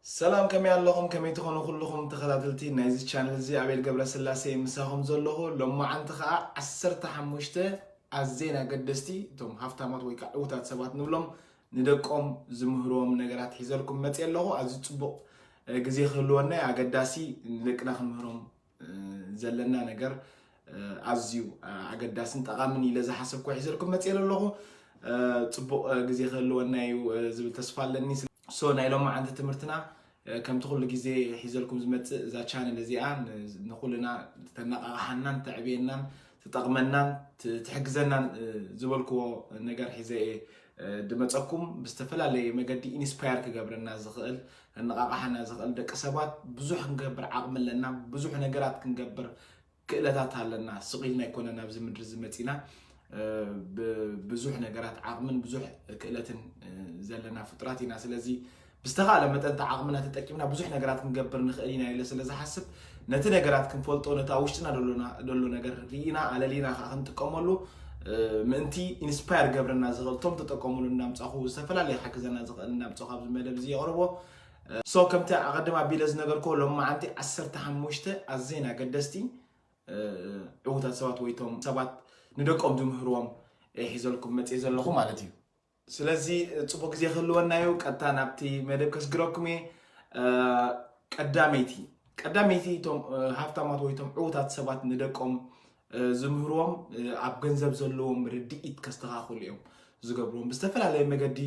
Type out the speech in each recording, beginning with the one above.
ሰላም፣ ከመይ ኣለኹም? ከመይ ትኾኑ ኩልኹም ተኸታተልቲ ናይዚ ቻነል እዚ? ኣቤል ገብረስላሴ ምሳኹም ዘለኹ። ሎማዓንቲ ኸዓ ዓሰርተ ሓሙሽተ ኣዘይን ኣገደስቲ፣ እቶም ሃፍታማት ወይ ከዓ ዕዉታት ሰባት ንብሎም፣ ንደቆም ዝምህርዎም ነገራት ሒዘልኩም መፅየ ኣለኹ። ኣዝዩ ፅቡቕ ግዜ ክህልወና እዩ። ኣገዳሲ፣ ንደቅና ክንምህሮም ዘለና ነገር ኣዝዩ ኣገዳስን ጠቓምን ኢለ ዝሓሰብኩ ሒዘልኩም መፅየ ኣለኹ። ፅቡቕ ግዜ ክህልወና እዩ ዝብል ተስፋ ኣለኒ። ሶ ናይ ሎማዓንቲ ትምህርትና ከምቲ ኩሉ ግዜ ሒዘልኩም ዝመፅእ እዛ ቻነል እዚኣ ንኩልና ተነቃቕሓናን ተዕብየናን ትጠቕመናን ትሕግዘናን ዝበልክዎ ነገር ሒዘ እየ ድመፀኩም። ብዝተፈላለየ መገዲ ኢንስፓየር ክገብረና ዝኽእል፣ ከነቃቕሓና ዝኽእል፣ ደቂ ሰባት ብዙሕ ክንገብር ዓቕሚ ኣለና፣ ብዙሕ ነገራት ክንገብር ክእለታት ኣለና። ስቕ ኢልና ኣይኮነን ኣብዚ ምድሪ ዝመፂና፣ ብዙሕ ነገራት ዓቕምን ብዙሕ ክእለትን ዘለና ፍጡራት ኢና። ስለዚ ብዝተኻለ መጠን እቲ ዓቕምና ተጠቂምና ብዙሕ ነገራት ክንገብር ንኽእል ኢና ኢለ ስለ ዝሓስብ፣ ነቲ ነገራት ክንፈልጦ፣ ነቲ ኣብ ውሽጥና ደሎ ነገር ርኢና ኣለሊና ከዓ ክንጥቀመሉ ምእንቲ ኢንስፓየር ገብረና ዝኽእል፣ እቶም ተጠቀሙሉ እናምፃኹ፣ ዝተፈላለየ ሓግዘና ዝኽእል እናምፃኹ ኣብዚ መደብ እዚ የቕርቦ። ሶ ከምቲ ኣቐድም ኣቢለ ዝነገርክዎ፣ ሎማዓንቲ ዓሰርተ ሓሙሽተ ኣዘይን ኣገደስቲ ዕዉታት ሰባት ወይ እቶም ሰባት ንደቆም ዝምህርዎም ሒዘልኩም መፅየ ዘለኹ ማለት እዩ። ስለዚ ፅቡቅ ግዜ ክህልወና እዩ። ቀጥታ ናብቲ መደብ ከስግረኩም እየ። ቀዳመይቲ ቀዳመይቲ እቶም ሃፍታማት ወይ እቶም ዕዉታት ሰባት ንደቆም ዝምህርዎም ኣብ ገንዘብ ዘለዎም ርድኢት ከስተኻኽሉ እዮም ዝገብርዎም። ብዝተፈላለየ መገዲ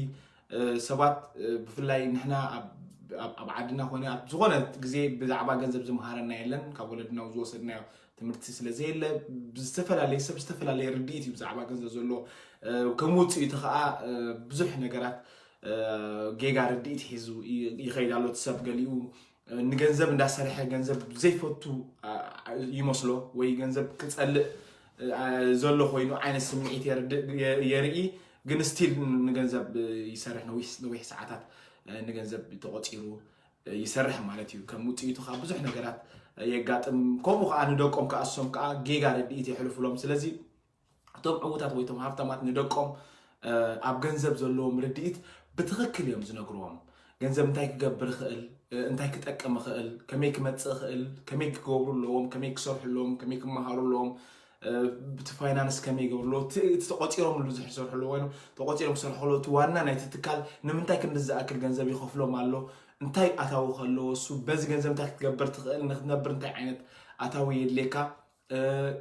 ሰባት፣ ብፍላይ ንሕና ኣብ ዓድና ኮነ ኣብ ዝኾነ ግዜ ብዛዕባ ገንዘብ ዝምሃረና የለን፣ ካብ ወለድና ዝወሰድናዮ ትምህርቲ ስለ ዘየለ፣ ብዝተፈላለየ ሰብ ዝተፈላለየ ርድኢት እዩ ብዛዕባ ገንዘብ ዘለዎ። ከም ውፅኢቱ ከዓ ብዙሕ ነገራት ጌጋ ርድኢት ሒዙ ይኸይድ ኣሎ። እቲ ሰብ ገሊኡ ንገንዘብ እንዳሰርሐ ገንዘብ ዘይፈቱ ይመስሎ፣ ወይ ገንዘብ ክፀልእ ዘሎ ኮይኑ ዓይነት ስምዒት የርኢ። ግን ስቲል ንገንዘብ ይሰርሕ፣ ነዊሕ ሰዓታት ንገንዘብ ተቆፂሩ ይሰርሕ ማለት እዩ። ከም ውፅኢቱ ከዓ ብዙሕ ነገራት የጋጥም። ከምኡ ከዓ ንደቆም ከዓ እሶም ከዓ ጌጋ ርድኢት የሕልፉሎም። ስለዚ እቶም ዕዉታት ወይ እቶም ሃፍታማት ንደቆም ኣብ ገንዘብ ዘለዎም ርድኢት ብትኽክል እዮም ዝነግርዎም። ገንዘብ እንታይ ክገብር ይኽእል፣ እንታይ ክጠቅም ይኽእል፣ ከመይ ክመፅእ ይኽእል፣ ከመይ ክገብሩ ኣለዎም፣ ከመይ ክሰርሑ ኣለዎም፣ ከመይ ክመሃሩ ኣለዎም፣ እቲ ፋይናንስ ከመይ ይገብሩ ኣለዎ፣ እቲ ተቆፂሮምሉ ዝሰርሑ ኣለዎ፣ ተቆፂሮም ክሰርሑ ከለዉ እቲ ዋና ናይቲ ትካል ንምንታይ ክንዲ ዝኣክል ገንዘብ ይኸፍሎም ኣሎ፣ እንታይ ኣታዊ ከለዎ፣ እሱ በዚ ገንዘብ እንታይ ክትገብር ትኽእል፣ ንክትነብር እንታይ ዓይነት ኣታዊ የድልየካ፣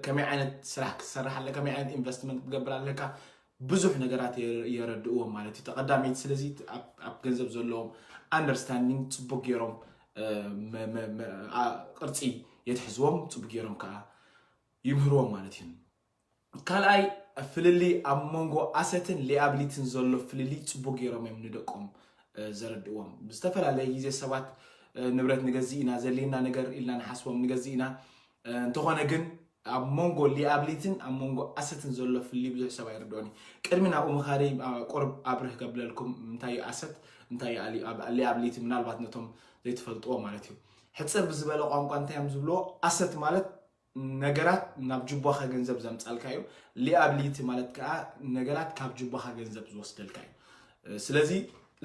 ከመይ ዓይነት ስራሕ ክትሰርሕ ኣለካ፣ ከመይ ዓይነት ኢንቨስትመንት ክትገብር ኣለካ፣ ብዙሕ ነገራት የረድእዎም ማለት እዩ። ተቐዳመይቲ ስለዚ ኣብ ገንዘብ ዘለዎም ኣንደርስታንዲንግ ፅቡቅ ገይሮም ቅርፂ የትሕዝዎም፣ ፅቡቅ ገይሮም ከዓ ይምህርዎም ማለት እዩ። ካልኣይ ፍልልይ ኣብ መንጎ ኣሰትን ሊያብሊትን ዘሎ ፍልልይ ፅቡቅ ገይሮም እዮም ንደቆም ዘረድእዎም። ብዝተፈላለየ ግዜ ሰባት ንብረት ንገዝእ ኢና፣ ዘድልየና ነገር ኢልና ንሓስቦም ንገዝእ ኢና። እንተኾነ ግን ኣብ መንጎ ሊያብሊትን ኣብ መንጎ ኣሰትን ዘሎ ፍልልይ ብዙሕ ሰብ ኣይርድኦን እዩ። ቅድሚ ናብኡ ምኻደይ ቁርብ ኣብርህ ከብለልኩም፣ እንታይ እዩ ኣሰት እንታይ እዩ ሊያብሊቲ፣ ምናልባት ነቶም ዘይትፈልጥዎ ማለት እዩ። ሕፅር ብዝበለ ቋንቋ እንታይ እዮም ዝብልዎ? ኣሰት ማለት ነገራት ናብ ጅቦኻ ገንዘብ ዘምፃልካ እዩ። ሊያብሊቲ ማለት ከዓ ነገራት ካብ ጅቦኻ ገንዘብ ዝወስደልካ እዩ። ስለዚ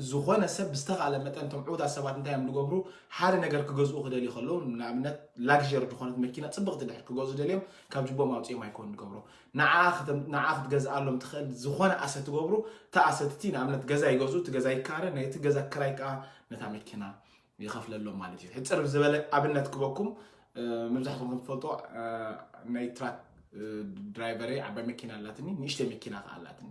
ዝኾነ ሰብ ብዝተኻለ መጠን እቶም ዕዉታት ሰባት እንታይ እዮም ዝገብሩ? ሓደ ነገር ክገዝኡ ክደልዩ ከለዉ፣ ንኣብነት ላግሪ ዝኾነት መኪና ፅብቕቲ ድሕር ክገዝኡ ደልዮም ካብ ጅቦም ኣውፅኦም ኣይኮኑ ዝገብሩ። ንዓ ክትገዝኣሎም ትኽእል ዝኾነ ኣሰት ትገብሩ። እቲ ኣሰት እቲ ንኣብነት ገዛ ይገዝኡ፣ እቲ ገዛ ይካረ፣ ናይቲ ገዛ ክራይ ከዓ ነታ መኪና ይኸፍለሎም ማለት እዩ። ሕፅር ዝበለ ኣብነት ክበኩም፣ መብዛሕትኩም ከም ትፈልጦ ናይ ትራክ ድራይቨረይ ዓባይ መኪና ኣላትኒ፣ ንእሽተይ መኪና ከዓ ኣላትኒ።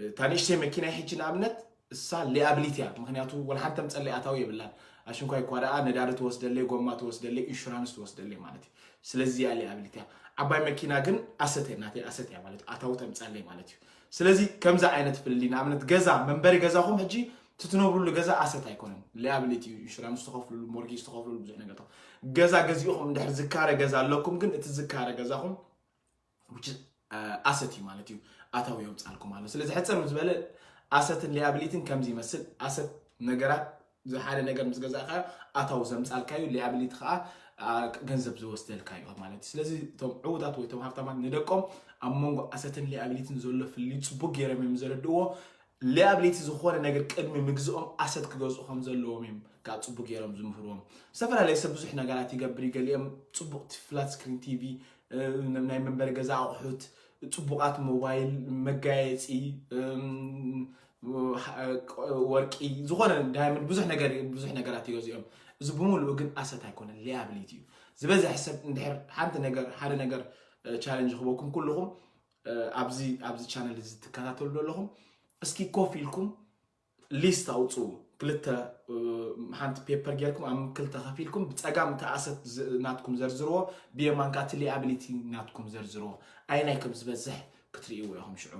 እታ ንእሽተይ መኪና ሕጂ ንኣብነት እሳ ሊያብሊቲ እያ። ምክንያቱ ወላ ሓንቲ ተምፀለይ ኣታዊ የብላን። ኣሽንኳይ እኳ ደኣ ነዳዲ ትወስደለይ፣ ጎማ ትወስደለይ፣ ኢንሹራንስ ትወስደለይ ማለት እዩ። ስለዚ እዚኣ ሊያብሊቲ እያ። ዓባይ መኪና ግን ኣሰት እያ፣ ናተይ ኣሰት እያ ማለት እዩ። ኣታዊ ተምፀለይ ማለት እዩ። ስለዚ ከምዚ ዓይነት ፍልልይ፣ ንኣብነት ገዛ፣ መንበሪ ገዛኹም ሕጂ እቲ ትነብሩሉ ገዛ ኣሰት ኣይኮነን፣ ሊያብሊቲ እዩ። ኢንሹራንስ ትኸፍሉሉ፣ ሞርጌጅ ትኸፍሉሉ፣ ብዙሕ ነገር ትኸፍሉ። ገዛ ገዚእኹም እንድሕር ዝካረ ገዛ ኣለኩም ግን እቲ ዝካረ ገዛኹም ኣሰት እዩ ማለት እዩ፣ ኣታዊ የውፅኣልኩም ኣሎ። ስለዚ ሕፅር ዝበለ ኣሰትን ሊያብሊትን ከምዚ ይመስል። ኣሰት ነገራት፣ ሓደ ነገር ምስ ገዛእካዮ ኣታዊ ዘምፃልካዩ፣ ሊያብሊቲ ከዓ ገንዘብ ዝወስደልካዩ ማለት እዩ። ስለዚ እቶም ዕዉታት ወይ እቶም ሃፍታማት ንደቆም ኣብ መንጎ ኣሰትን ሊያብሊትን ዘሎ ፍልልይ ፅቡቅ ገይሮም እዮም ዘረድእዎ። ሊያብሊቲ ዝኾነ ነገር ቅድሚ ምግዝኦም ኣሰት ክገዝኡ ከም ዘለዎም እዮም ካብ ፅቡቅ ገይሮም ዝምህርዎም። ዝተፈላለየ ሰብ ብዙሕ ነገራት ይገብር እዩ። ገሊኦም ፅቡቅ ፍላት ስክሪን ቲቪ፣ ናይ መንበሪ ገዛ ኣቑሑት፣ ፅቡቃት ሞባይል፣ መጋየፂ፣ ወርቂ፣ ዝኾነ ዳይመንድ፣ ብዙሕ ነገር፣ ብዙሕ ነገራት ይገዝኡ እዮም። እዚ ብምሉኡ ግን ኣሰት ኣይኮነን፣ ሊያብሊቲ እዩ። ዝበዝሕ ሰብ እንድሕር ሓንቲ ነገር፣ ሓደ ነገር ቻለንጅ ክበኩም ኩልኹም ኣብዚ ኣብዚ ቻነል እዚ ትከታተሉ ዘለኹም እስኪ ኮፍ ኢልኩም ሊስት ኣውፅኡ። ክልተ ሓንቲ ፔፐር ጌርኩም ኣብ ክልተ ከፊልኩም ብፀጋም እቲ ኣሰት ናትኩም ዘርዝርዎ፣ ብየማን ከዓ እቲ ሊያብሊቲ ናትኩም ዘርዝርዎ። ኣይናይ ከም ዝበዝሕ ክትርእይዎ ኢኹም። ሽዑ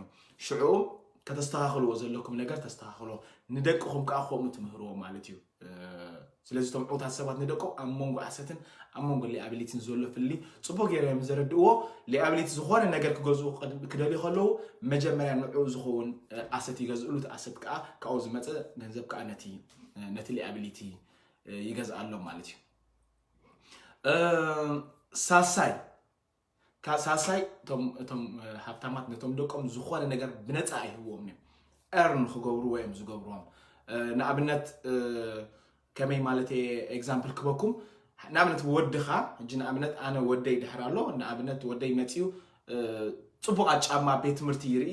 ሽዑ ከተስተኻኽልዎ ዘለኩም ነገር ተስተኻኽሎ። ንደቅኹም ከዓ ከምኡ ትምህርዎ ማለት እዩ። ስለዚ እቶም ዕውታት ሰባት ንደቆም ኣብ መንጎ ኣሰትን ኣብ መንጎ ሊያብሊቲን ዘሎ ፍሊ ፅቡቅ ገይሮም እዮም ዘረድእዎ። ሊያብሊቲ ዝኾነ ነገር ክገዝኡ ክደልዩ ከለዉ መጀመርያ ንዕኡ ዝኸውን ኣሰት ይገዝእሉ። እቲ ኣሰት ከዓ ካብኡ ዝመፀ ገንዘብ ከዓ ነቲ ነቲ ሊያብሊቲ ይገዝኣሎም ማለት እዩ። ሳሳይ ሳሳይ እቶም ሃብታማት ነቶም ደቆም ዝኾነ ነገር ብነፃ ኣይህብዎም እዮም። ኤርን ክገብርዎ እዮም ዝገብርዎም። ንኣብነት ከመይ ማለት ኤግዛምፕል ክበኩም፣ ንኣብነት ወድኻ ሕጂ ንኣብነት ኣነ ወደይ ድሕር ኣሎ። ንኣብነት ወደይ መፅዩ ፅቡቃት ጫማ ቤት ትምህርቲ ይርኢ።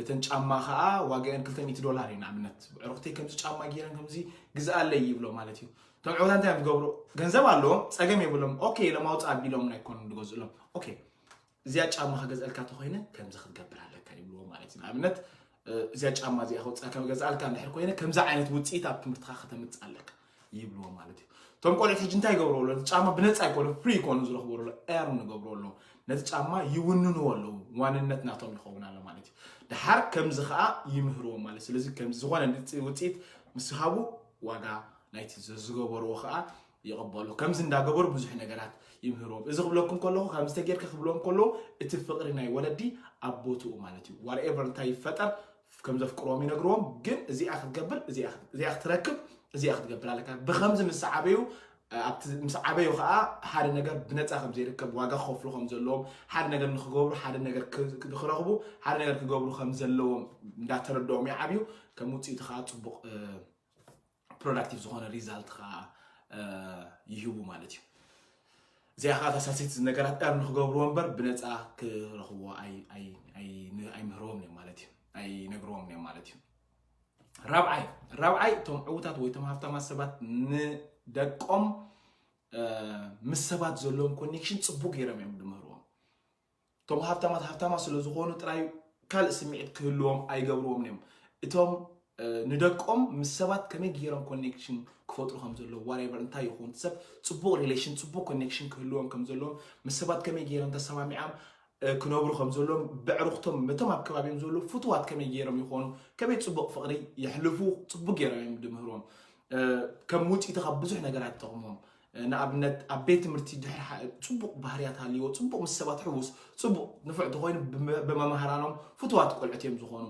እተን ጫማ ከዓ ዋጋአን ክልተ ሚእቲ ዶላር እዩ። ንኣብነት ዕሩክተይ ከምዚ ጫማ ገይረን ከምዚ ግዝኣለይ ይብሎ ማለት እዩ። እቶም ዕውታት እንታይ እዮም ዝገብሩ? ገንዘብ ኣለዎም፣ ፀገም የብሎም። ኦኬ ኢሎም ኣውፅእ ኣቢሎም ኣይኮኑን ዝገዝእሎም። ኦኬ እዚኣ ጫማ ከገዝኣልካ ተኮይነ ከምዚ ክትገብር ኣለካ ይብልዎ ማለት እዩ። ንኣብነት እዚኣ ጫማ እዚኣ ከውፅኣ ከገዝኣልካ እንድሕር ኮይነ ከምዚ ዓይነት ውፅኢት ኣብ ትምህርትካ ከተምፅእ ኣለካ ይብልዎ ማለት እዩ። እቶም ቆልዑት ሕጂ እንታይ ይገብርዎ ኣለዉ? ጫማ ብነፃ ይኮኑ ፍሪ ይኮኑ ዝረኽቡ ኣለዉ። ኤርን ይገብርዎ ኣለዉ። ነቲ ጫማ ይውንንዎ ኣለዉ። ዋንነት ናቶም ይኸውን ኣሎ ማለት እዩ። ድሓር ከምዚ ከዓ ይምህርዎም ማለት እዩ። ስለዚ ከምዚ ዝኾነ ውፅኢት ምስ ሃቡ ዋጋ ናይቲ ዝገበርዎ ከዓ ይቕበሉ። ከምዚ እንዳገበሩ ብዙሕ ነገራት ይምህርዎም። እዚ ክብለኩም ከለኹ ከምዚ ተጌርካ ክብሎም ከለዉ እቲ ፍቕሪ ናይ ወለዲ ኣብ ቦትኡ ማለት እዩ። ዋትኤቨር እንታይ ይፈጠር ከም ዘፍቅርዎም ይነግርዎም። ግን እዚኣ ክትገብር እዚኣ ክትረክብ እዚኣ ክትገብር ኣለካ። ብከምዚ ምስ ዓበዩ ኣብቲ ምስ ዓበዩ ከዓ ሓደ ነገር ብነፃ ከም ዘይርከብ፣ ዋጋ ክኸፍሉ ከም ዘለዎም፣ ሓደ ነገር ንክገብሩ ሓደ ነገር ክረኽቡ ሓደ ነገር ክገብሩ ከም ዘለዎም እንዳተረድኦም ይዓብዩ። ከም ውፅኢቱ ከዓ ፅቡቅ ፕሮዳክቲቭ ዝኾነ ሪዛልት ከዓ ይህቡ ማለት እዩ። እዚኣ ከዓ ተሳሲት ነገራት ኤርን ክገብርዎ እምበር ብነፃ ክረኽብዎ ኣይምህርዎም እዮም ማለት እዩ። ኣይነግርዎም እዮም ማለት እዩ። ራብዓይ ራብዓይ እቶም ዕውታት ወይ እቶም ሃፍታማት ሰባት ንደቆም ምስ ሰባት ዘለዎም ኮኔክሽን ፅቡቅ ገይሮም እዮም ዝምህርዎም። እቶም ሃፍታማት ሃፍታማት ስለ ዝኾኑ ጥራይ ካልእ ስምዒት ክህልዎም ኣይገብርዎም እዮም። እቶም ንደቆም ምስ ሰባት ከመይ ገይሮም ኮኔክሽን ክፈጥሩ ከም ዘለዎ ዋትኤቨር እንታይ ይኹን ሰብ ፅቡቅ ሪሌሽን ፅቡቅ ኮኔክሽን ክህልዎም ከም ዘለዎም ምስ ሰባት ከመይ ገይሮም ተሰማሚዖም ክነብሩ ከም ዘለዎም ብዕሩኽቶም በቶም ኣብ ከባቢኦም ዘለዉ ፍቱዋት ከመይ ገይሮም ይኾኑ ከመይ ፅቡቅ ፍቅሪ የሕልፉ ፅቡቅ ገይሮም እዮም ድምህርዎም። ከም ውፅኢቲ ካብ ብዙሕ ነገራት ይጠቕምዎም። ንኣብነት ኣብ ቤት ትምህርቲ ድሕሪ ጽቡቕ ባህርያት ሃልይዎ፣ ጽቡቕ ምስ ሰባት ሕውስ፣ ጽቡቕ ንፉዕ ተኾይኑ ብመ- ብመማህራኖም ፍቱዋት ቆልዑት እዮም ዝኾኑ።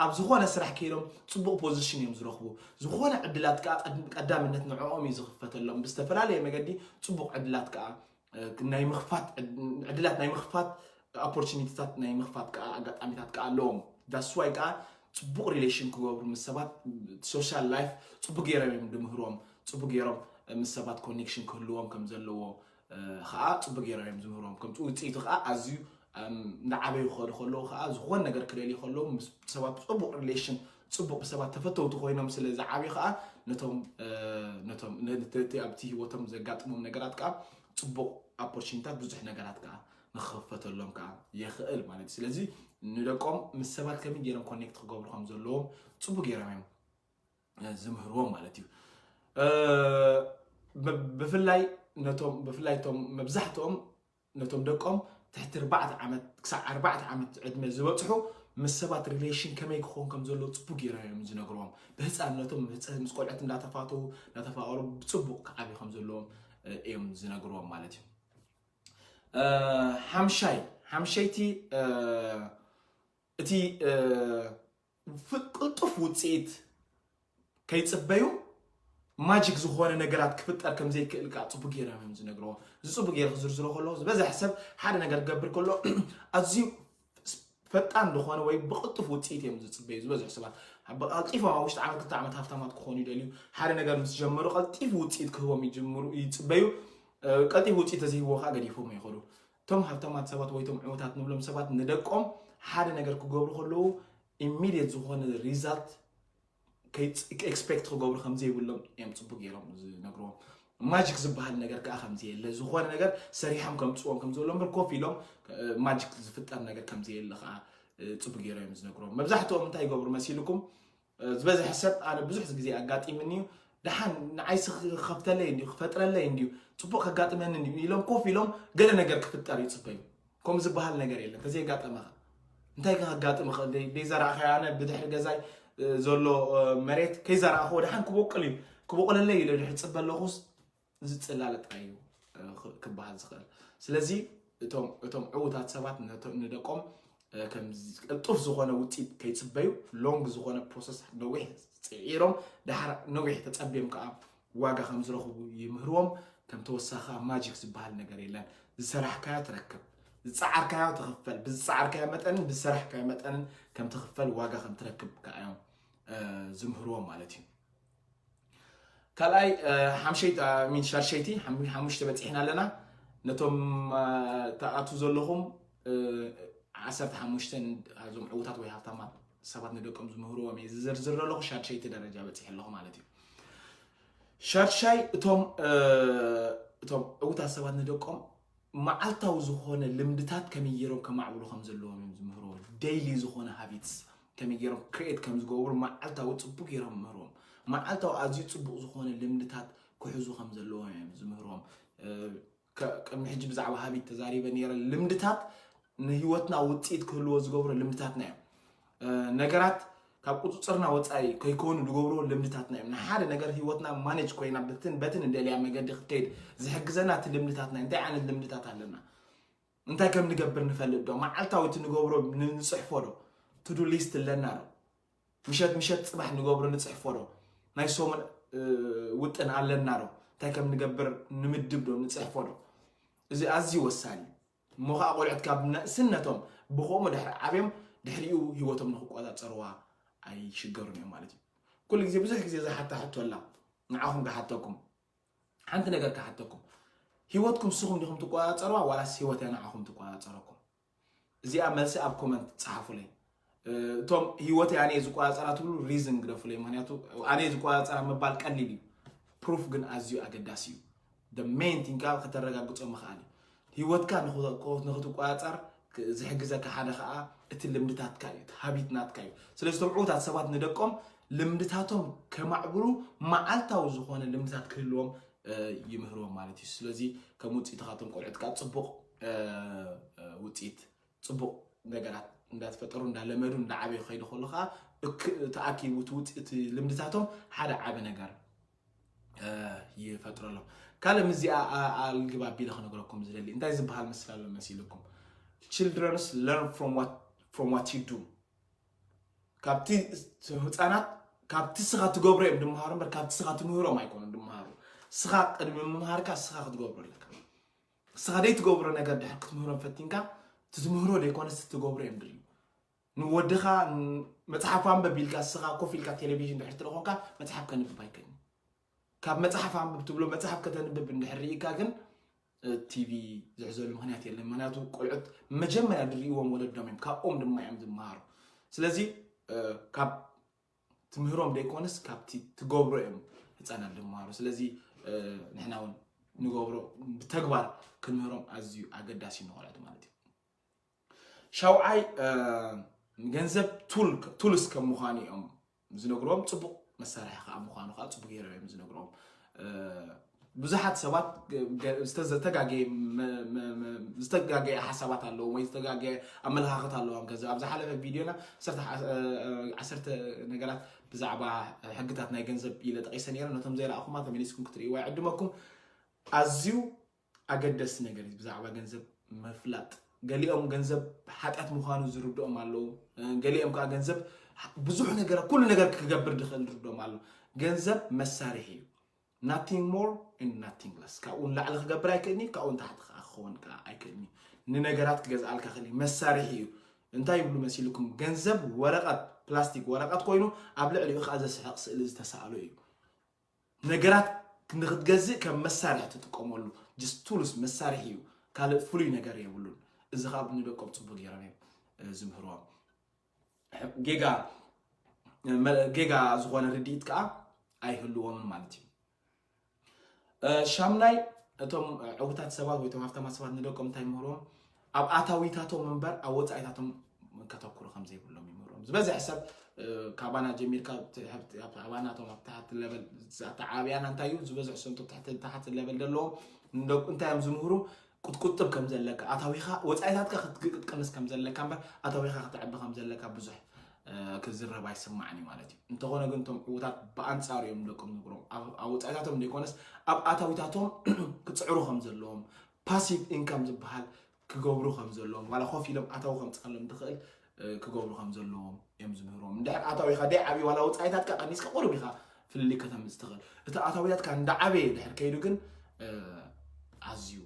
ኣብ ዝኾነ ስራሕ ከይዶም ጽቡቕ ፖዚሽን እዮም ዝረኽቡ። ዝኾነ ዕድላት ከኣ ቀድ- ቀዳምነት ንዕኦም እዩ ዝኽፈተሎም። ብዝተፈላለየ መገዲ ጽቡቕ ዕድላት ከኣ ናይ ምኽፋት ዕድላት ናይ ምኽፋት ኦፖርቹኒቲታት ናይ ምኽፋት ከኣ ኣጋጣሚታት ከኣ ኣለዎም። ዳስዋይ ከኣ ጽቡቕ ሪሌሽን ክገብሩ ምስ ሰባት ሶሻል ላይፍ ጽቡቅ ገይሮም እዮም ድምህርዎም። ጽቡቅ ገይሮም ምስ ሰባት ኮኔክሽን ክህልዎም ከም ዘለዎ ከዓ ጽቡቅ ገይሮም እዮም ዝምህርዎም። ከምቲ ውፅኢቱ ከዓ ኣዝዩ እንዳዓበዩ ክኸዱ ከለዉ ከዓ ዝኾን ነገር ክደልዩ ከለዉ ምስ ሰባት ጽቡቅ ሪሌሽን ጽቡቅ ብሰባት ተፈተውቲ ኮይኖም ስለ ዝዓብዩ ከዓ ነቶም ነቶም ነቲ ኣብቲ ህይወቶም ዘጋጥሞም ነገራት ከዓ ጽቡቅ ኦፖርቹኒታት ብዙሕ ነገራት ከዓ ንክኽፈተሎም ከዓ ይኽእል ማለት እዩ። ስለዚ ንደቆም ምስ ሰባት ከመይ ገይሮም ኮኔክት ክገብሩ ከም ዘለዎም ጽቡቅ ገይሮም እዮም ዝምህርዎም ማለት እዩ። ብፍላይ ነቶም ብፍላይ ቶም መብዛሕትኦም ነቶም ደቆም ትሕቲ ኣርባዕተ ዓመት ክሳዕ ኣርባዕተ ዓመት ዕድመ ዝበፅሑ ምስ ሰባት ሪሌሽን ከመይ ክኸውን ከም ዘለዎ ፅቡቅ ገይሮም እዮም ዝነግርዎም። ብህፃንነቶም ምስ ቆልዑት እንዳተፋተዉ እንዳተፋቀሩ ብፅቡቅ ክዓብዩ ከም ዘለዎም እዮም ዝነግርዎም ማለት እዩ። ሓምሻይ ሓምሸይቲ እቲ ቅልጡፍ ውፅኢት ከይፅበዩ ማጂክ ዝኾነ ነገራት ክፍጠር ከም ዘይክእል ከዓ ፅቡቅ ገይሮም እዮም ዝነግርዎ። እዚ ፅቡቅ ገይረ ክዝርዝሮ ከለዎ ዝበዝሕ ሰብ ሓደ ነገር ክገብር ከሎ ኣዝዩ ፈጣን ዝኾነ ወይ ብቕልጡፍ ውፅኢት እዮም ዝፅበዩ ዝበዝሑ ሰባት። ብቐልጢፎም ኣብ ውሽጢ ዓመት ክልተ ዓመት ሃፍታማት ክኾኑ ይደልዩ። ሓደ ነገር ምስ ጀመሩ ቀልጢፉ ውፅኢት ክህቦም ይጅምሩ ይፅበዩ። ቀልጢፉ ውፅኢት ተዘይህዎ ከዓ ገዲፎም ይኸዱ። እቶም ሃብታማት ሰባት ወይ እቶም ዕውታት ንብሎም ሰባት ንደቆም ሓደ ነገር ክገብሩ ከለዉ ኢሚድየት ዝኾነ ሪዛልት ኤክስፔክት ክገብሩ ከም ዘይብሎም እዮም ፅቡቅ ገይሮም ዝነግርዎም። ማጂክ ዝበሃል ነገር ከዓ ከም ዘየለ፣ ዝኾነ ነገር ሰሪሖም ከምፅዎም ከም ዘሎ እምበር ኮፍ ኢሎም ማጂክ ዝፍጠር ነገር ከም ዘየለ ከዓ ፅቡቅ ገይሮም እዮም ዝነግርዎም። መብዛሕትኦም እንታይ ይገብሩ መሲልኩም? ዝበዝሐ ሰብ ኣነ ብዙሕ ግዜ ኣጋጢምኒ እዩ። ደሓን ንዓይሲ ክኸፍተለይ እንዲዩ ክፈጥረለይ እንዲዩ ፅቡቅ ከጋጥመኒ እንዲዩ ኢሎም ኮፍ ኢሎም ገለ ነገር ክፍጠር ይፅበዩ። ከምኡ ዝበሃል ነገር የለን። ተዘይጋጠመኻ እንታይ ከጋጥም ይኽእል? ደይ- ደይዘራእኻዮ ኣነ ብድሕሪ ገዛይ እ፣ ዘሎ እ፣ መሬት ከይዘራእኽዎ ደሓን ክቦቅል እዩ ክቦቅለለይ ኢለ ድሕሪ ፅበ ኣለኹስ ዝፅላለ ጥራይ እዩ እ፣ ክ- ክበሃል ዝኽእል። ስለዚ እቶም እቶም ዕዉታት ሰባት ነቶ- ንደቆም እ፣ ከም ዝ- ቅልጡፍ ዝኾነ ውፅኢት ከይፅበዩ ሎንግ ዝኾነ ፕሮሰስ ነዊሕ ፅዒሮም ደሓር ነዊሕ ተፀብዮም ከዓ ዋጋ ከም ዝረኽቡ ይምህርዎም። ከም ተወሳኺ ማጂክ ዝበሃል ነገር የለን። ዝሰራሕካዮ ትረክብ፣ ዝፀዓርካዮ ትኽፈል፣ ብዝፀዓርካዮ መጠንን ብዝሰራሕካዮ መጠንን ከም ትኽፈል ዋጋ ከም ትረክብ ከዓ እዮም እ፣ ዝምህርዎም ማለት እዩ። ካልኣይ እ፣ ሓምሸይቲ ሚን ሻድሸይቲ ሓሙ- ሓሙሽተ በፂሕና ኣለና። ነቶም እ፣ ተኣቱ ዘለኹም እ፣ ዓሰርተ ሓሙሽተ እዞም ዕውታት ወይ ሃብታማት ሰባት ንደቆም ዝምህርዎም እየ ዝዘርዝር ዘለኹ። ሻድሸይቲ ደረጃ በፂሐ ኣለኹ ማለት እዩ። ሻድሻይ እቶም እ፣ እቶም ዕውታት ሰባት ንደቆም መዓልታዊ ዝኾነ ልምድታት ከመይ ገይሮም ከማዕብሉ ከም ዘለዎም እዮም ዝምህርዎ። ዴይሊ ዝኾነ ሃቢትስ ከመይ ገይሮም ክሪኤት ከም ዝገብሩ መዓልታዊ ፅቡቅ ገይሮም ምህርዎም። መዓልታዊ ኣዝዩ ፅቡቅ ዝኾነ ልምድታት ክሕዙ ከም ዘለዎም እዮም ዝምህርዎም። እ፣ ከ- ቅድሚ ሕጂ ብዛዕባ ሃቢት ተዛሪበ ነይረ። ልምድታት ንህይወትና ውፅኢት ክህልዎ ዝገብሩ ልምድታትና እዮም። እ፣ ነገራት ካብ ቁፅፅርና ወፃኢ ከይኮኑ ዝገብርዎ ልምድታትና እዮም። ንሓደ ነገር ህይወትና ማኔጅ ኮይና በትን በትን እንደልያ መገዲ ክትከይድ ዝሕግዘና እቲ ልምድታትና እንታይ ዓይነት ልምድታት ኣለና? እንታይ ከም ንገብር ንፈልጥ ዶ? መዓልታዊ እቲ ንገብሮ ን- ንፅሕፎ ዶ? ቱዱ ሊስት ኣለና ዶ? ምሸት ምሸት ፅባሕ ንገብሮ ንፅሕፎ ዶ? ናይ ሰሙን እ፣ ውጥን ኣለና ዶ? እንታይ ከም ንገብር ንምድብ ዶ ንፅሕፎ ዶ? እዚ ኣዝዩ ወሳኒ እዩ። እሞ ከዓ ቆልዑት ካብ ንእስነቶም ብኸምኡ ድሕሪ ዓብዮም ድሕሪኡ ህይወቶም ንክቆፃፀርዋ ኣይሽገሩን እዮም ማለት እዩ። ኩሉ ግዜ ብዙሕ ግዜ ዝሓታ ሕቶ ኣላ። ንዓኹም ክሓተኩም ሓንቲ ነገር ክሓተኩም፣ ህይወትኩም ንስኹም ዲኹም ትቆፃፀርዋ ዋላስ ህይወት እያ ንዓኹም ትቆፃፀረኩም? እዚኣ መልሲ ኣብ ኮመንት ፀሓፉለይ። እ፣ እቶም ህይወት እያ ኣነ ዝቆፃፀራ ትብሉ ሪዝን ግደፉለይ። ምክንያቱ ኣነ ዝቆፃፀራ ምባል ቀሊል እዩ፣ ፕሩፍ ግን ኣዝዩ ኣገዳሲ እዩ። ሜን ቲንካ ከተረጋግፆ ምኽኣል እዩ። ህይወትካ ንኽ- ንክትቆፃፀር ክ- ዝሕግዘካ ሓደ ከዓ እቲ ልምድታትካ እዩ፣ እቲ ሃቢት ናትካ እዩ። ስለዚ እቶም ዕዉታት ሰባት ንደቆም ልምድታቶም ከማዕብሉ መዓልታዊ ዝኾነ ልምድታት ክህልዎም እ፣ ይምህርዎም ማለት እዩ። ስለዚ ከም ውፅኢት ካቶም ቆልዑት ከዓ ፅቡቅ እ፣ እ፣ ውፅኢት ፅቡቅ ነገራት እንዳተፈጠሩ እንዳለመዱ እንዳዓበዩ ከይዱ ከሎ ከዓ እክ- ተኣኪቡ እቲ ውፅ- እቲ ልምድታቶም ሓደ ዓቢ ነገር እ፣ ይፈጥረሎም። ካልእ ምስዚኣ ኣ- ኣልግብ ኣቢለ ክነግረኩም ዝደሊ እንታይ ዝበሃል ምስላ ኣሎ መሲልኩም? Children's learn from what from what you do። ካብቲ ህፃናት ካብቲ ስኻ ትገብሮ እዮም ድመሃሩ እምበር ካብቲ ስኻ ትምህሮም ኣይኮኑን ድመሃሩ። ስኻ ቅድሚ ምምሃርካ ስኻ ክትገብሮ ኣለካ። ስኻ ደይ ትገብሮ ነገር ድሕር ክትምህሮም ፈቲንካ ትትምህሮ ደይኮነስ ትገብሮ እዮም ድልዩ። ንወድኻ ን- መፅሓፍ ኣንበብ ኢልካ ስኻ ኮፍ ኢልካ ቴሌቪዥን ድሕር ትረኾንካ መፅሓፍ ከንብብ ኣይከኒ። ካብ መፅሓፍ ኣንብብ ትብሎ መፅሓፍ ከተንብብ እንድሕር ርኢካ ግን እ፣ ቲቪ ዝሕዘሉ ምክንያት የለን። ምክንያቱ ቆልዑት መጀመርያ ዝርእይዎም ወለዶም እዮም፣ ካብኦም ድማ እዮም ዝመሃሩ። ስለዚ እ፣ ካብ ትምህሮም ዘይኮነስ ካብቲ ትገብሮ እዮም ህፃናት ዝመሃሩ። ስለዚ እ፣ ንሕና እውን ንገብሮ ብተግባር ክንምህሮም ኣዝዩ ኣገዳሲ ንቆልዑት ማለት እዩ። ሻውዓይ እ፣ ገንዘብ ቱል ቱልስ ከም ምዃኑ እዮም ዝነግርዎም፣ ፅቡቅ መሳርሒ ከዓ ምዃኑ ከዓ ፅቡቅ ገይሮም እዮም ዝነግርዎም። እ፣ ብዙሓት ሰባት ገ- ገ- ዝተዘ- ዝተጋገየ መ- መ- መ- ዝተጋገየ ሓሳባት ኣለዎም ወይ ዝተጋገየ ኣመለኻኸት ኣለዎም። ገንዘብ ኣብ ዝሓለፈ ቪድዮና ዓሰርተ ሓ- እ፣ እ፣ ዓሰርተ ነገራት ብዛዕባ ሕግታት ናይ ገንዘብ ኢለ ጠቂሰ ነይረ። ነቶም ዘይረኣኹማ ተመሊስኩም ክትርእይዋ ይዕድመኩም። ኣዝዩ ኣገደሲ ነገር እዩ ብዛዕባ ገንዘብ ምፍላጥ። ገሊኦም ገንዘብ ሓጢኣት ምዃኑ ዝርድኦም ኣለዉ። እ፣ ገሊኦም ከዓ ገንዘብ ብዙሕ ነገር ኩሉ ነገር ክገብር ዝኽእል ዝርድኦም ኣሎ። ገንዘብ መሳርሒ እዩ። Nothing more and nothing less። ካብኡ ንላዕሊ ክገብር ኣይክእልኒ፣ ካብኡ ንታሕቲ ከዓ ክኸውን ከዓ ኣይክእልኒ። ንነገራት ክገዝኣልካ ክእል መሳርሒ እዩ። እንታይ ይብሉ መሲልኩም? ገንዘብ ወረቐት፣ ፕላስቲክ ወረቐት ኮይኑ ኣብ ልዕሊኡ ከዓ ዘስሕቕ ስእሊ ዝተሰኣሎ እዩ። ነገራት ንክትገዝእ ከም መሳርሒ ትጥቀመሉ፣ just tools፣ መሳርሒ እዩ። ካልእ ፍሉይ ነገር የብሉን። እዚ ከዓ ንደቆም ፅቡቅ ገይሮም እዮም ዝምህርዎም። ጌጋ ጌጋ ዝኾነ ርድኢት ከዓ ኣይህልዎምን ማለት እዩ። ሻምናይ፣ እቶም ዕውታት ሰባት ወይ እቶም ሃፍታማት ሰባት ንደቆም እንታይ ይምህርዎም? ኣብ ኣታዊታቶም እምበር ኣብ ወፃኢታቶም ከተኩሩ ከም ዘይብሎም ይምህርዎም። ዝበዝሕ ሰብ ካባና ጀሚርካ፣ ኣባናቶም ኣብ ታሕቲ ለበል፣ ኣተዓብያና እንታይ እዩ ዝበዝሕ ሰንቶ ታሕቲ ለበል ዘለዎም እንታይ እዮም ዝምህሩ? ክትቁጥብ ከም ዘለካ፣ ኣታዊኻ ወፃኢታትካ ክትቀንስ ከም ዘለካ እምበር ኣታዊኻ ክተዕቢ ከም ዘለካ ብዙሕ ክዝረብ ኣይስማዕን እዩ ማለት እዩ። እንተኾነ ግን እቶም ዕዉታት ብኣንፃሩ እዮም ደቆም ዝነግሮም። ኣብ ወፃኢታቶም ዘይኮነስ ኣብ ኣታዊታቶም ክፅዕሩ ከም ዘለዎም፣ ፓሲቭ ኢንካም ዝበሃል ክገብሩ ከም ዘለዎም፣ ዋላ ኮፍ ኢሎም ኣታዊ ከምፅኣሎም ትኽእል ክገብሩ ከም ዘለዎም እዮም ዝምህርዎም። እንድሕር ኣታዊኻ ደይ ዓብዩ ዋላ ወፃኢታትካ ቀኒስካ ቁሩብ ኢኻ ፍልልይ ከተምፅ ትኽእል። እቲ ኣታዊታትካ እንዳዓበየ ድሕር ከይዱ ግን ኣዝዩ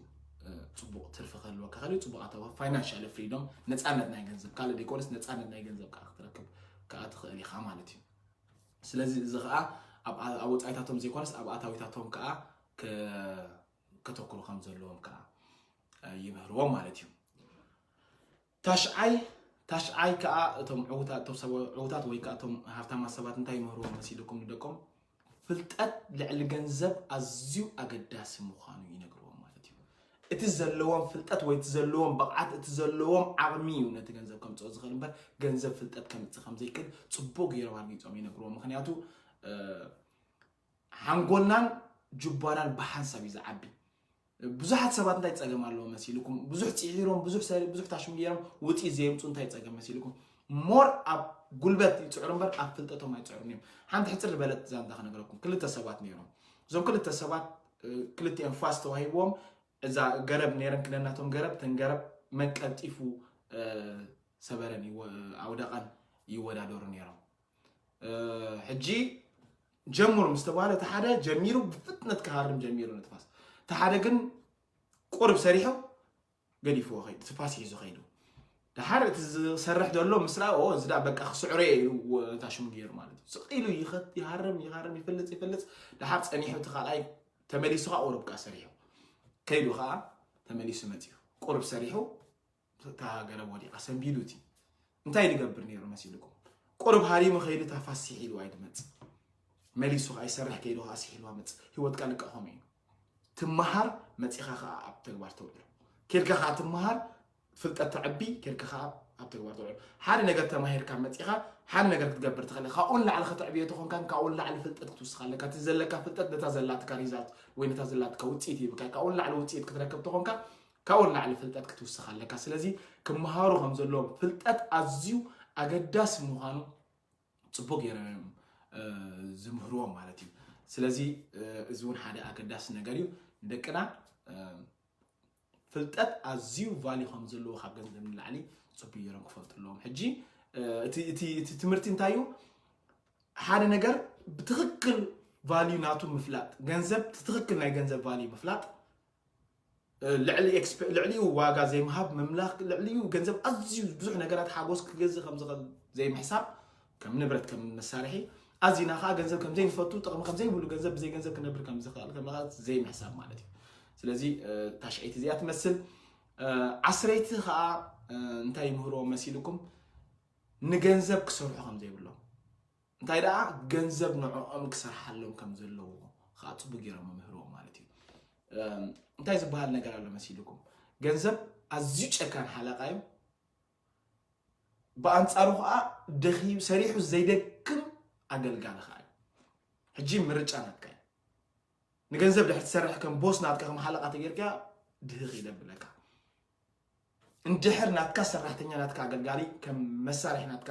ፅቡቕ ትርፊ ክህልወካ ከልዩ ፅቡቕ ኣታዊ፣ ፋይናንሻል ፍሪዶም፣ ነፃነት ናይ ገንዘብ፣ ካልእ ደይኮነስ ነፃነት ናይ ገንዘብ ከዓ ክትረክብ ከዓ ትኽእል ኢኻ ማለት እዩ። ስለዚ እዚ ከዓ ኣብ ወፃኢታቶም ዘይኮነስ ኣብ ኣታዊታቶም ከዓ ከተኩሩ ከም ዘለዎም ከዓ ይምህርዎም ማለት እዩ። ታሽዓይ ታሽዓይ ከዓ እቶም ዕውታት ወይ ከዓ እቶም ሃፍታማት ሰባት እንታይ ይምህርዎም መሲልኩም ንደቆም? ፍልጠት ልዕሊ ገንዘብ ኣዝዩ ኣገዳሲ ምዃኑ ይነግርዎም ማለት እዩ። እቲ ዘለዎም ፍልጠት ወይ እቲ ዘለዎም ብቕዓት፣ እቲ ዘለዎም ዓቕሚ እዩ ነቲ ገንዘብ ከምፅኦ ዝኽእል እምበር ገንዘብ ፍልጠት ከምፅእ ከም ዘይክእል ፅቡቅ ገይሮም ኣርጊፆም ይነግርዎም። ምክንያቱ ሓንጎልናን ጅባናን ብሓንሳብ እዩ ዝዓቢ። ብዙሓት ሰባት እንታይ ፀገም ኣለዎ መሲልኩም? ብዙሕ ፅዒሮም፣ ብዙሕ ሰሪ፣ ብዙሕ ታሽሙ ገይሮም ውፅኢት ዘየምፁ እንታይ ፀገም መሲልኩም? ሞር ኣብ ጉልበት ይፅዕሩ እምበር ኣብ ፍልጠቶም ኣይፅዕሩን እዮም። ሓንቲ ሕፅር ዝበለት ዛንታ ክነግረኩም። ክልተ ሰባት ነይሮም። እዞም ክልተ ሰባት ክልቲኦም ፋስ ተዋሂብዎም፣ እዛ ገረብ ነይረን ክልተ ናቶም ገረብ፣ ተን ገረብ መን ቀልጢፉ ሰበረን ኣውደቐን ይወዳደሩ ነይሮም። ሕጂ ጀምሩ ምስ ተባለ እቲ ሓደ ጀሚሩ ብፍጥነት ክሃርም ጀሚሩ ነቲ ፋስ። እቲ ሓደ ግን ቁርብ ሰሪሑ ገዲፍዎ ከይዱ፣ እቲ ፋስ ሒዙ ከይዱ። ደሓር እቲ ዝሰርሕ ዘሎ ምስ ረኣኦ እዚ ደኣ በቃ ክስዕሮ እየ ኢሉ ታሽሙ ገይሩ ማለት እዩ። ስቕ ኢሉ ይኸት-፣ ይሃርም፣ ይሃርም፣ ይፈልጽ፣ ይፈልጽ። ደሓር ጸኒሑ እቲ ካልኣይ ተመሊሱ ከኣ ቁርብ ከኣ ሰሪሑ ከይዱ ከኣ ተመሊሱ መጺኡ። ቁርብ ሰሪሑ እታ ገረብ ወዲቓ ሰንቢዱ እቲ እንታይ ዝገብር ነይሩ መሲልኩም? ቁርብ ሃሪሙ ከይዱ እታ ፋስ ስሒልዋ እዩ ዝመጽእ። መሊሱ ከኣ ይሰርሕ ከይዱ ከኣ ስሒልዋ መጽእ። ህይወትካ ልክዕ ከምኡ እዩ። ትመሃር መጺኻ ከኣ ኣብ ተግባር ተውዕሎ። ኬድካ ከኣ ትመሃር ፍልጠት ተዕቢ፣ ኬድካ ከኣ ኣብ ተግባር ተውዕሎ። ሓደ ነገር ተማሂርካ መጺኻ ሓደ ነገር ክትገብር ትኽእል። ካብኡ ንላዕሊ ከተዕብዮ ተኾንካን ካብኡ ንላዕሊ ፍልጠት ክትውስኽ ኣለካ። እቲ ዘለካ ፍልጠት ነታ ዘላትካ ሪዛልት ወይ ነታ ዘላትካ ውጽኢት ይህብካ። ካብኡ ንላዕሊ ውጽኢት ክትረክብ ተኾንካ ካብኡ ንላዕሊ ፍልጠት ክትውስኽ ኣለካ። ስለዚ ክመሃሩ ከም ዘለዎም ፍልጠት ኣዝዩ ኣገዳሲ ምዃኑ ጽቡቅ ገይሮም እዮም ዝምህርዎም ማለት እዩ። ስለዚ እዚ እውን ሓደ ኣገዳሲ ነገር እዩ። ንደቅና ፍልጠት ኣዝዩ ቫልዩ ከም ዘለዎ ካብ ገንዘብ ንላዕሊ ጽቡቅ ገይሮም ክፈልጡ ኣለዎም። ሕጂ እቲ ትምህርቲ እንታይ እዩ? ሓደ ነገር ብትኽክል ቫልዩ ናቱ ምፍላጥ፣ ገንዘብ ትኽክል ናይ ገንዘብ ቫልዩ ምፍላጥ ልዕሊኡ ዋጋ ዘይምሃብ ምምላኽ፣ ልዕሊኡ ገንዘብ ኣዝዩ ብዙሕ ነገራት ሓጎስ ክገዝእ ከም ዝኽእል ዘይምሕሳብ፣ ከም ንብረት ከም መሳርሒ ኣዚና ከኣ ገንዘብ ከም ዘይንፈቱ፣ ጥቕሚ ከም ዘይብሉ፣ ገንዘብ ብዘይ ገንዘብ ክነብር ከም ዝኽእል ከም ዘይምሕሳብ ማለት እዩ። ስለዚ ታሽዐይቲ እዚኣ ትመስል። ዓስረይቲ ከኣ እንታይ ይምህርዎም መሲልኩም? ንገንዘብ ክሰርሑ ከም ዘይብሎም። እንታይ ደኣ ገንዘብ ንዕኦም ክሰርሓሎም ከም ዘለዎ ከዓ ፅቡቅ ገይሮም መምህርዎም ማለት እዩ። እንታይ ዝበሃል ነገር ኣሎ መሲልኩም? ገንዘብ ኣዝዩ ጨካን ሓለቃ እዩ። ብኣንፃሩ ከዓ ደኺ ሰሪሑ ዘይደክም ኣገልጋሊ ከዓ እዩ። ሕጂ ምርጫ ናትካ እዩ። ንገንዘብ ድሕር ትሰርሕ ከም ቦስ ናትካ ከም ሓለቃ ተጌርካ ድህኽ ኢለ ብለካ። እንድሕር ናትካ ሰራሕተኛ ናትካ ኣገልጋሊ ከም መሳርሒ ናትካ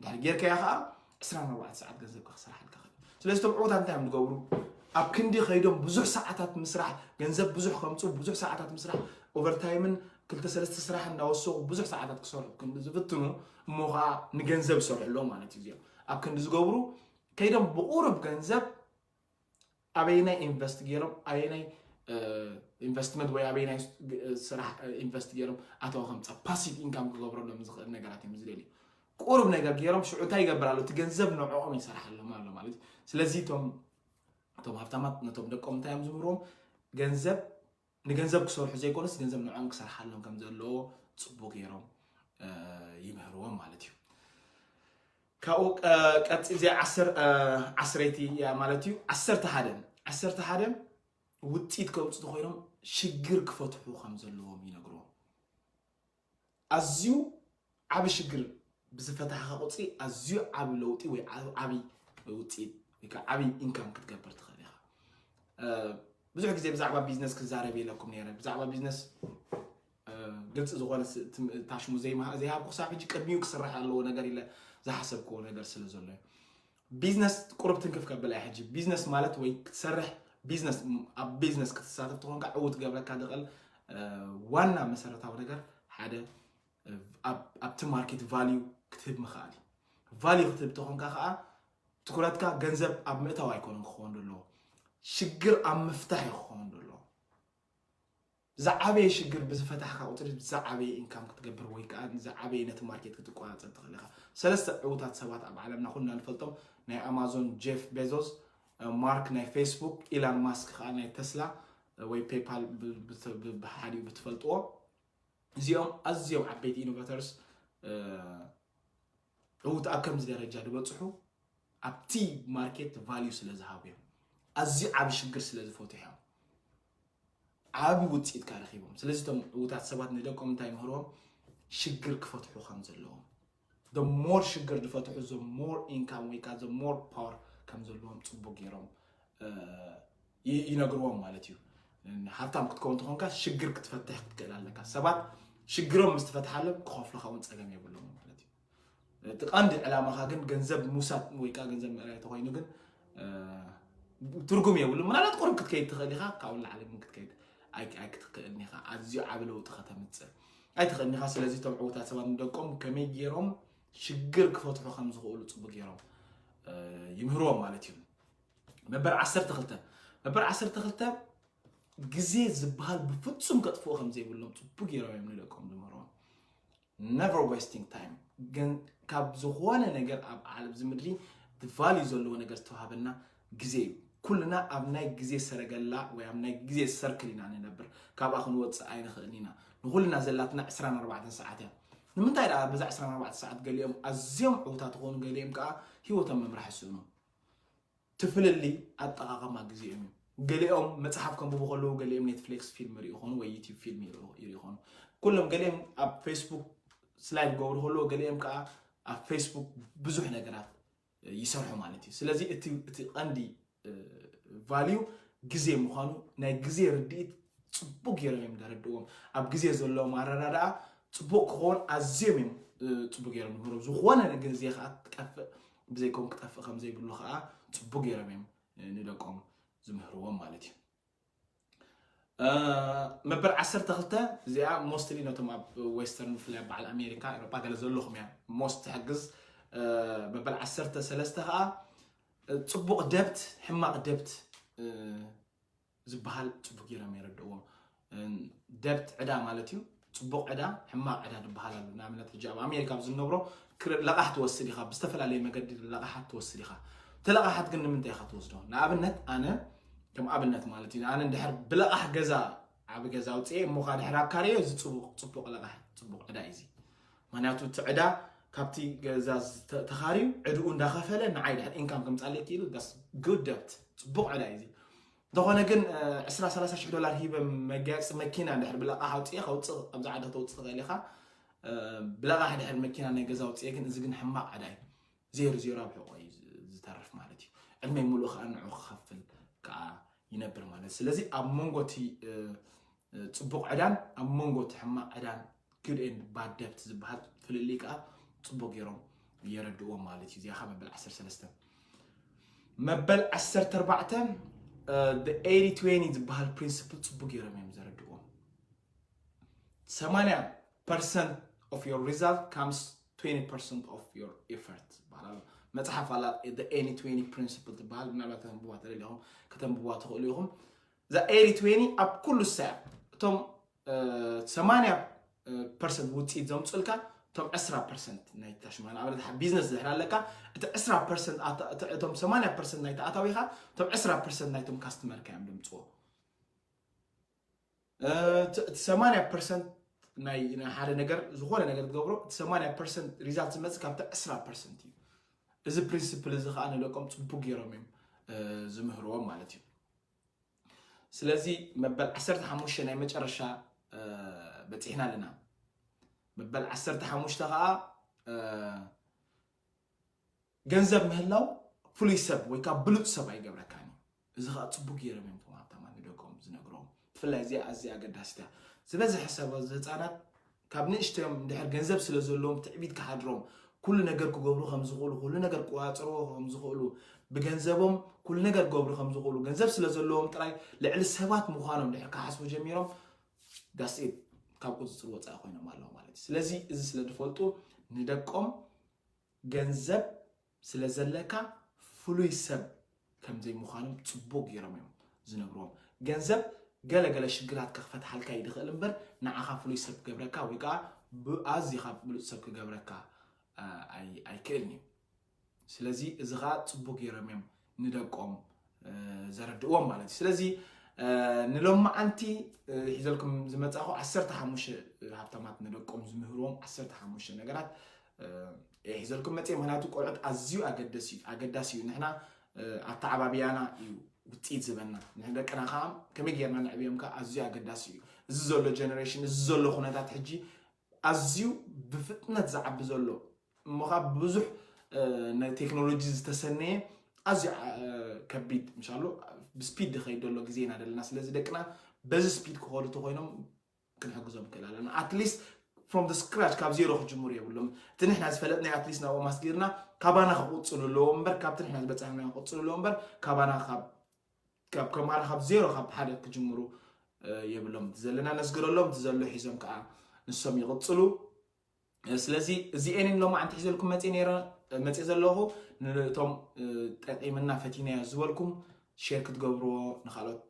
ድሕር ጌርካያ ከዓ ዕስራን ኣርባዕተ ሰዓት ገንዘብካ ክሰርሓልካ ክእል። ስለዚ እቶም ዕውታት እንታይ እዮም ዝገብሩ? ኣብ ክንዲ ከይዶም ብዙሕ ሰዓታት ምስራሕ፣ ገንዘብ ብዙሕ ከምፁ ብዙሕ ሰዓታት ምስራሕ፣ ኦቨርታይምን ክልተ ሰለስተ ስራሕ እናወሰኹ ብዙሕ ሰዓታት ክሰርሑ ክንዲ ዝፍትኑ እሞ ከዓ ንገንዘብ ይሰርሑ ኣለዉ ማለት እዩ። እዚኦም ኣብ ክንዲ ዝገብሩ ከይዶም ብቁሩብ ገንዘብ ኣበየናይ ኢንቨስት ገይሮም ኣበየናይ ኢንቨስትመንት ወይ ኣበይ ናይ ስራሕ ኢንቨስት ገይሮም ኣተዋ ከምፃ ፓሲቭ ኢንካም ክገብረሎም ዝኽእል ነገራት እዮም ዝደልዩ። ቁሩብ ነገር ገይሮም ሽዑ እንታይ ይገብር ኣሎ? እቲ ገንዘብ ንዕኦም ይሰርሓሎም ኣሎ ማለት እዩ። ስለዚ እቶም እቶም ሃብታማት ነቶም ደቆም እንታይ እዮም ዝምህርዎም? ገንዘብ ንገንዘብ ክሰርሑ ዘይኮነስ ገንዘብ ንዕኦም ክሰርሓሎም ከም ዘለዎ ፅቡቅ ገይሮም ይምህርዎም ማለት እዩ። ካብኡ ቀፂ እዚ ዓሰርይቲ እያ ማለት እዩ። ዓሰርተ ሓደ ዓሰርተ ሓደ ውፅኢት ከምፅኡ ኮይኖም ሽግር ክፈትሑ ከም ዘለዎም ይነግርዎም። ኣዝዩ ዓቢ ሽግር ብዝፈታሕካ ቁፅሪ ኣዝዩ ዓቢ ለውጢ ወይ ዓቢ ውፅኢት ወይ ከዓ ዓቢ ኢንካም ክትገብር ትኽእል ኢኻ። ብዙሕ ግዜ ብዛዕባ ቢዝነስ ክዛረብ ኢለኩም ነረ። ብዛዕባ ቢዝነስ ግልፂ ዝኾነ ታሽሙ ዘይሃብኩ ክሳብ ሕጂ ቅድሚኡ ክስራሕ ኣለዎ ነገር ኢለ ዝሓሰብክዎ ነገር ስለ ዘሎ እዩ። ቢዝነስ ቁሩብ ትንክፍ ከብል እየ ሕጂ። ቢዝነስ ማለት ወይ ክትሰርሕ ቢዝነስ ኣብ ቢዝነስ ክትሳተፍ ተኾንካ ዕውት ገብረካ ዝኽእል ዋና መሰረታዊ ነገር ሓደ ኣብቲ ማርኬት ቫልዩ ክትህብ ምኽኣል እዩ። ቫልዩ ክትህብ ተኾንካ ከዓ ትኩረትካ ገንዘብ ኣብ ምእታው ኣይኮነን ክኸውን ዘለዎ፣ ሽግር ኣብ ምፍታሕ እዩ ክኸውን ዘለዎ። ዝዓበየ ሽግር ብዝፈታሕካ ቁፅሪ ዝዓበየ ኢንካም ክትገብር ወይ ከዓ ዝዓበየ ነቲ ማርኬት ክትቆፃፀር ትኽእል ኢኻ። ሰለስተ ዕውታት ሰባት ኣብ ዓለምና ኩልና ንፈልጦም ናይ ኣማዞን ጄፍ ቤዞስ፣ ማርክ ናይ ፌስቡክ፣ ኢላን ማስክ ከዓ ናይ ተስላ ወይ ፔፓል ብሓዲኡ ብትፈልጥዎ እዚኦም ኣዝዮም ዓበይቲ ኢኖቬተርስ ዕውት ኣብ ከምዚ ደረጃ ዝበፅሑ ኣብቲ ማርኬት ቫልዩ ስለ ዝሃቡ እዮም። ኣዝዩ ዓብ ሽግር ስለ ዝፈትሑ እዮም ዓብ ውፅኢትካ ረኪቦም። ስለዚ እቶም ዕውታት ሰባት ንደቆም እንታይ ምህርዎም? ሽግር ክፈትሑ ከም ዘለዎም። The more ሽግር ዝፈትሑ the more income ወይ ከዓ the more power ከም ዘለዎም ፅቡቅ ገይሮም ይነግርዎም ማለት እዩ። ሃብታም ክትከውን ተኾንካ ሽግር ክትፈትሕ ክትክእል ኣለካ። ሰባት ሽግሮም ምስ ትፈትሓሎም ክኸፍሉካ እውን ፀገም የብሎም ማለት እዩ። እቲ ቀንዲ ዕላማኻ ግን ገንዘብ ምውሳድ ወይ ከዓ ገንዘብ ምእላይ ተኮይኑ ግን ትርጉም የብሉ። ምናልባት ቁሩብ ክትከይድ ትኽእል ኢኻ፣ ካብኡ ንላዕሊ ግን ክትከይድ ኣይክትክእልን ኢኻ። ኣዝዩ ዓብ ለውጢ ከተምፅእ ኣይትኽእልን ኢኻ። ስለዚ እቶም ዕውታት ሰባት ንደቆም ከመይ ገይሮም ሽግር ክፈትሑ ከም ዝኽእሉ ፅቡቅ ገይሮም ይምህርዎም ማለት እዩ። መበል ዓሰርተ ክልተ መበል ዓሰርተ ክልተ ግዜ ዝበሃል ብፍፁም ከጥፍኡ ከም ዘይብሎም ፅቡቅ ገይሮም እዮም ንደቆም ዝምህርዎም። Never wasting time። ግን ካብ ዝኾነ ነገር ኣብ ዓለም እዚ ምድሪ እቲ ቫልዩ ዘለዎ ነገር ዝተዋሃበና ግዜ እዩ። ኩልና ኣብ ናይ ግዜ ሰረገላ ወይ ኣብ ናይ ግዜ ሰርክል ኢና ንነብር። ካብኣ ክንወፅእ ኣይንኽእልን ኢና። ንኩልና ዘላትና ዕስራን ኣርባዕተን ሰዓት እያ። ንምንታይ ደኣ በዛ ዕስራን ኣርባዕተን ሰዓት ገሊኦም ኣዝዮም ዕውታት ይኾኑ፣ ገሊኦም ከዓ ህይወቶም ምምራሕ ይስእኑ? ትፍልሊ ኣጠቃቀማ ግዜኦም እዩ። ገሊኦም መፅሓፍ ከንብቡ ከለዉ፣ ገሊኦም ኔትፍሊክስ ፊልም ይርኢ ይኾኑ ወይ ዩቲብ ፊልም ይርኢ ይኾኑ። ኩሎም ገሊኦም ኣብ ፌስቡክ ስላይድ ክገብሩ ከለዉ፣ ገሊኦም ከዓ ኣብ ፌስቡክ ብዙሕ ነገራት ይሰርሑ ማለት እዩ። ስለዚ እቲ ቀንዲ ቫልዩ ግዜ ምዃኑ ናይ ግዜ ርድኢት ፅቡቅ ገይሮም እዮም ዘረድእዎም። ኣብ ግዜ ዘለዎም ኣረዳድኣ ፅቡቅ ክኸውን ኣዝዮም እዮም ፅቡቅ ገይሮም ዝምህሩ። ዝኾነ ግዜ ከዓ ክጠፍእ ብዘይኮም ክጠፍእ ከም ዘይብሉ ከዓ ፅቡቅ ገይሮም እዮም ንደቆም ዝምህርዎም ማለት እዩ። መበል ዓሰርተ ክልተ እዚኣ ሞስትሊ ነቶም ኣብ ዌስተርን ብፍላይ ኣብ በዓል ኣሜሪካ ኤሮጳ ገለ ዘለኹም እያ ሞስት ትሕግዝ። መበል ዓሰርተ ሰለስተ ከዓ ፅቡቅ ደብት ሕማቅ ደብት ዝበሃል ፅቡቅ ገይሮም የረድእዎም። ደብት ዕዳ ማለት እዩ። ፅቡቅ ዕዳ ሕማቅ ዕዳ ዝበሃል ኣሎ። ንኣብነት ሕጂ ኣብ ኣሜሪካ ኣብ ዝነብሮ ለቃሕ ትወስድ ኢኻ፣ ብዝተፈላለየ መገዲ ለቃሓት ትወስድ ኢኻ። እቲ ለቃሓት ግን ንምንታይ ኢኻ ትወስዶ? ንኣብነት ኣነ ከም ኣብነት ማለት እዩ ኣነ እንድሕር ብለቃሕ ገዛ ዓብ ገዛ ኣውፅኤ እሞ ከዓ ድሕር ኣካርዮ እዚ ፅቡቅ ለቃሕ ፅቡቅ ዕዳ እዩ እዚ። ምክንያቱ እቲ ዕዳ ካብቲ ገዛ ተኻርዩ ዕድኡ እንዳኸፈለ ንዓይ ድሕር ኢንካም ከምፃለይ ክኢሉ that's good debt ፅቡቅ ዕዳ እዩ እዚ። እንተኾነ ግን ዕስራ ሰላሳ ሽሕ ዶላር ሂበ መጋየፂ መኪና እንድሕር ብለቃሕ ኣውፅኤ ከውፅእ ኣብዚ ዓዲ ከተውፅእ ትኽእል ኢኻ። ብለቃሕ ድሕር መኪና ናይ ገዛ ኣውፅኤ ግን እዚ ግን ሕማቅ ዕዳ እዩ። ዜሮ ዜሮ ኣብ ሕቆ እዩ ዝተርፍ ማለት እዩ። ዕድመይ ሙሉእ ከዓ ንዑ ክኸፍል ከዓ ይነብር ማለት። ስለዚ ኣብ መንጎ እቲ ፅቡቅ ዕዳን ኣብ መንጎ እቲ ሕማቅ ዕዳን good and bad debt ዝበሃል ፍልልይ ከዓ ፅቡቅ ገይሮም የረድእዎም ማለት እዩ። እዚኣ ከዓ መበል ዓሰርተ ሰለስተ። መበል ዓሰርተ ኣርባዕተ the eighty twenty ዝበሃል ፕሪንስፕል ፅቡቅ ገይሮም እዮም ዘረድእዎም። ሰማንያ ፐርሰንት of your result comes twenty percent of your effort ይበሃል ኣሎ። መፅሓፍ ኣላ the eighty twenty principle ትበሃል። ምናልባት ከተንብቧ ተደሊኹም ከተንብቧ ትኽእሉ ኢኹም። እዛ ኤሪ ትዌኒ ኣብ ኩሉ ሳያ እቶም ሰማንያ ፐርሰንት ውፅኢት ዘምፅልካ እቶም ዕስራ ፐርሰንት ናይ ታሽማ ንኣብነት ቢዝነስ ድሕር ኣለካ እቲ ዕስራ ፐርሰንት እቶም ሰማንያ ፐርሰንት ናይ ተኣታዊኻ እቶም ዕስራ ፐርሰንት ናይቶም ካስትመርካ እዮም ድምፅዎ እቲ ሰማንያ ፐርሰንት ናይ ሓደ ነገር ዝኾነ ነገር ትገብሮ እቲ ሰማንያ ፐርሰንት ሪዛልት ዝመፅእ ካብቲ ዕስራ ፐርሰንት እዩ እዚ ፕሪንስፕል እዚ ከዓ ንደቆም ፅቡቅ ገይሮም እዮም ዝምህርዎም ማለት እዩ ስለዚ መበል ዓሰርተ ሓሙሽተ ናይ መጨረሻ በፂሕና ኣለና መበል ዓሰርተ ሓሙሽተ ከዓ ገንዘብ ምህላው ፍሉይ ሰብ ወይ ካብ ብሉፅ ሰብ ኣይገብረካን እዩ እዚ ከዓ ፅቡቅ ገይሮም እዮም ቶም ሃብታማት ንደቆም ዝነግሮም ብፍላይ እዚኣ ኣዝያ ኣገዳሲት እያ ዝበዝሐ ሰብ ህፃናት ካብ ንእሽተዮም እንድሕር ገንዘብ ስለ ዘለዎም ትዕቢት ክሓድሮም ኩሉ ነገር ክገብሩ ከም ዝኽእሉ ኩሉ ነገር ክቆፃፀርዎ ከም ዝኽእሉ ብገንዘቦም ኩሉ ነገር ክገብሩ ከም ዝኽእሉ ገንዘብ ስለ ዘለዎም ጥራይ ልዕሊ ሰባት ምዃኖም እንድሕር ክሓስቡ ጀሚሮም that's it ካብ ቁፅፅር ወፃኢ ኮይኖም ኣለዉ ማለት እዩ ስለዚ እዚ ስለ ዝፈልጡ ንደቆም ገንዘብ ስለ ዘለካ ፍሉይ ሰብ ከም ዘይምዃኖም ፅቡቅ ገይሮም እዮም ዝነግርዎም ገንዘብ ገለገለ ሽግራት ከክፈትሓልካ እዩ ዝኽእል እምበር ንዓኻ ፍሉይ ሰብ ክገብረካ ወይ ከዓ ብኣዝኻ ብሉፅ ሰብ ክገብረካ ኣይክእልን እዩ ስለዚ እዚ ከዓ ፅቡቅ ገይሮም እዮም ንደቆም ዘረድእዎም ማለት እዩ ስለዚ ንሎማዓንቲ ሒዘልኩም ዝመፃኹ ዓሰርተ ሓሙሽተ ሃብታማት ንደቆም ዝምህርዎም ዓሰርተ ሓሙሽተ ነገራት ሒዘልኩም መፅእ ምክንያቱ ቆልዑት ኣዝዩ ኣገዳሲ እዩ ንሕና ኣተዓባብያና እዩ ውፅኢት ዝበና ንደቅና ከዓ ከመይ ጌርና ንዕብዮም ከዓ ኣዝዩ ኣገዳሲ እዩ እዚ ዘሎ ጀነሬሽን እዚ ዘሎ ኩነታት ሕጂ ኣዝዩ ብፍጥነት ዝዓቢ ዘሎ እሞ ካብ ብዙሕ ናይ ቴክኖሎጂ ዝተሰነየ ኣዝዩ ከቢድ ምሻሉ ብስፒድ ዝኸይድ ዘሎ ግዜ ኢና ዘለና ስለዚ ደቅና በዚ ስፒድ ክኸዱ ተኮይኖም ክንሕግዞም ክእል ኣለና ኣትሊስት from the scratch ካብ ዜሮ ክጅምሩ የብሎም እቲ ንሕና ዝፈለጥና ኣትሊስት ናብኦም ኣስጊርና ካባና ክቕፅሉ ኣለዎ እምበር ካብቲ ንሕና ዝበፃሕና ክቕፅሉ ኣለዎ እምበር ካባና ካብ ካብ ከማራ ካብ ዜሮ ካብ ሓደ ክጅምሩ የብሎም እቲ ዘለና ነስግረሎም እቲ ዘሎ ሒዞም ከዓ ንሶም ይቕፅሉ ስለዚ እዚኤንን ሎማዓንቲ ሒዘልኩም መፅእ ነይረ መፅእ ዘለኹ ንእቶም ጠቂምና ፈቲናዮ ዝበልኩም ሼር ክትገብርዎ ንካልኦት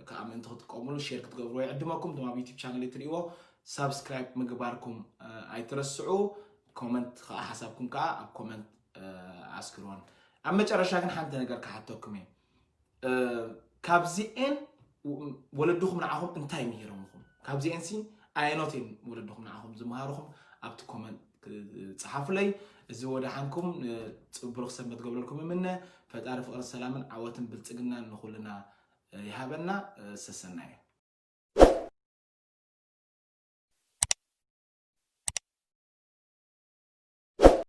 ከዓ ምእንቲ ክትጥቀሙሉ ሼር ክትገብርዎ ይዕድመኩም ድማ ኣብ ዩቱብ ቻነል ትሪእዎ ሳብስክራይብ ምግባርኩም ኣይትረስዑ ኮመንት ከዓ ሓሳብኩም ከዓ ኣብ ኮመንት ኣስክርዎን ኣብ መጨረሻ ግን ሓንቲ ነገር ክሓተኩም እየ ካብዚኤን ወለድኹም ንዓኹም እንታይ ምሂሮምኹም ካብዚኤን ሲ ኣየኖት እየን ወለድኹም ንዓኹም ዝመሃርኹም ኣብቲ ኮመንት ፀሓፉለይ እዚ ወደሓንኩም ብሩኽ ሰንበት ገብረልኩም ይምነ ፈጣሪ ፍቅርን ሰላምን ዓወትን ብልፅግናን ንኩልና ይሃበና ሰሰናየ